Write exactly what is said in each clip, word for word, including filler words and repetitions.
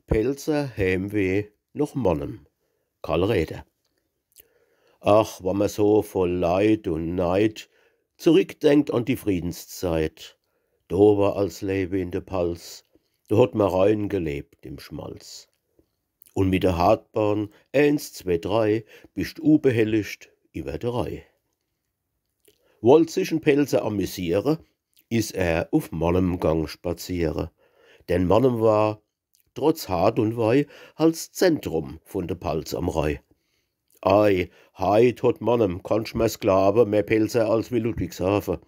Pälzer Heimweh noch Mannem. Karl Räder. Ach, wann mer so voll Leid un Neid zurickdenkt an die Friedenszeit, do war als Lewe in de Palz, do hot mer rein gelebt im Schmalz. Un mit de Hartbahn eens, zwee, drei bischt ubehelligt iwwer de Rhei. Wollt sich en Pälzer amüsiere, is er uf Mannem gang spaziere. Denn Mannem war, trotz Hart un Wei, als Zentrum vun de Palz am Rhei. Ei, heit hot Mannem, kannsch mer's glawe, mehr Pälzer als wie Ludwigshafe.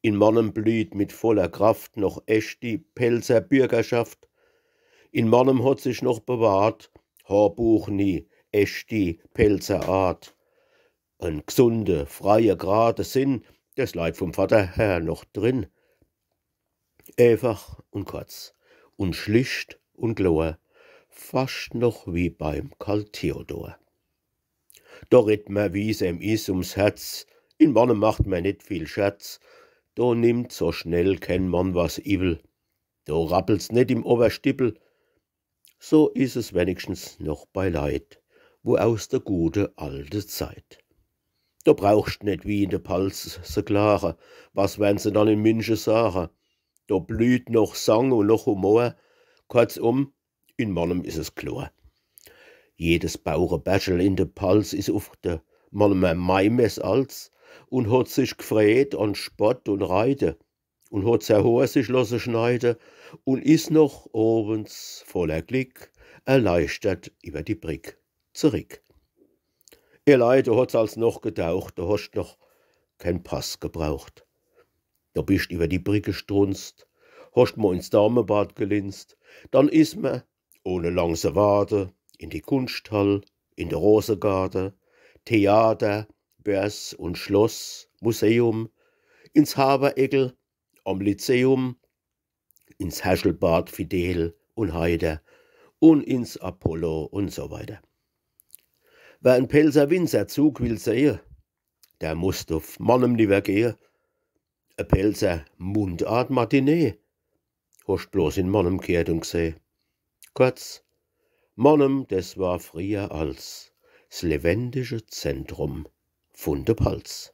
In Mannem blieht mit voller Kraft noch echt die Pälzer Bürgerschaft. In Mannem hot sich noch bewahrt, Horbuch nie, echt die Pälzer Art. En gsunde, freie, grade Sinn, des leit vum Vatter her noch drin. Eefach un korz un schlicht un klor, fascht noch wie beim Karl Theodor. Do redt mer, wie's em is, ums Herz, in Mannem macht mer net viel Scherz, do nimmt so schnell kenn Mann was iwwel, do rappelt's net im Oberstippel, so is es wenigstens noch bei Leit, wo aus der gute alte Zeit. Do brauchscht net wie in de Palz se klage, was wern se dann in Münche sage? Do blieht noch Sang un noch Humor. Kurzum, in Mannem is es klor. Jedes Bauerebärschel in de Palz is uf de Mannemer Maimess als un hot sich gfreet an Sport un Reite un hot sei Hoor sich losse schneide un is noch owends voller Glick erleichtert iwwer die Brick zerick. Ehr Leit, do hot's als noch gedaucht, do hoscht noch kein Pass gebraucht. Do bischt iwwer die Brick gestrunzt, hoscht mo ins Damebad gelinst, dann is mer, ohne lang se warte, in die Kunschthall, in de Rosegarde, Theater, Börs un Schloss, Museum, ins Habereckel, am Lyzeum, ins Häschelbad fidel un heiter un ins Apollo un so weiter. Wer en Pälzer Winzerzug will sehe, der muss uf Mannem niwwer gehe. E Pälzer Mundart-Matinee hoscht bloß in Mannem gheert un gseh. Kurz, Mannem, des war frieher als s lewendige Zentrum vun de Palz.